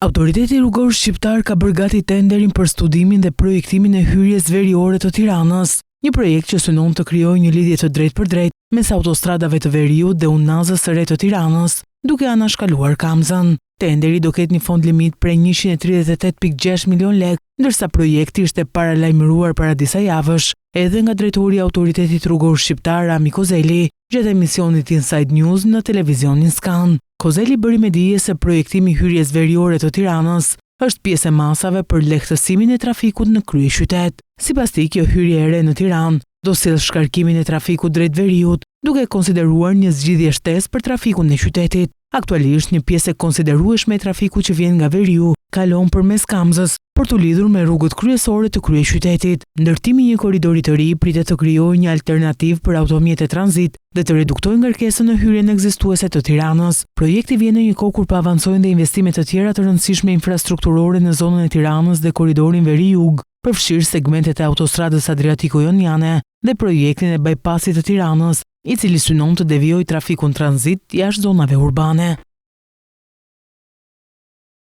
Autoriteti Rrugor Shqiptar ka bërë gati tenderin për studimin dhe projektimin e hyrjes veriore të Tiranës, një projekt që synon të krijojë një lidhje të drejtpërdrejtë mes autostradave të veriut dhe Unazës së Re të Tiranës, duke anashkaluar Kamzën. Tenderi do ketë një fond limit prej 138.6 milionë lekë, ndërsa projekti ishte paralajmëruar para disa javësh edhe nga drejtori i Autoritetit Rrugor Shqiptar Rami Kozeli gjatë emisionit Inside News në televizionin Scan. Kozeli bëri me dije se projektimi i hyrjes veriore të Tiranës është pjesë e masave për lehtësimin e trafikut në kryeqytet. Sipas tij, kjo hyrje e re në Tiranë do sjellë shkarkimin e trafikut drejt veriut, duke e konsideruar një zgjidhje shtesë për trafikun e qytetit. Aktualisht, një pjesë e konsiderueshme e trafikut që vjen nga veriu kalon përmes Kamzës për t'u lidhur me rrugët kryesore të kryeqytetit. Ndërtimi i një korridori të ri pritet të krijojë një alternativë për automjetet tranzit dhe të reduktojë ngarkesën në hyrjen ekzistuese të Tiranës. Projekti vjen në një kohë kur po avancojnë dhe investime të tjera të rëndësishme infrastrukturore në zonën e Tiranës dhe korridorin veri-jug, përfshirë segmentet e autostradës Adriatiko-Joniane dhe projektin e bypassit të Tiranës, i cili synon të devijojë trafikun tranzit jashtë zonave urbane.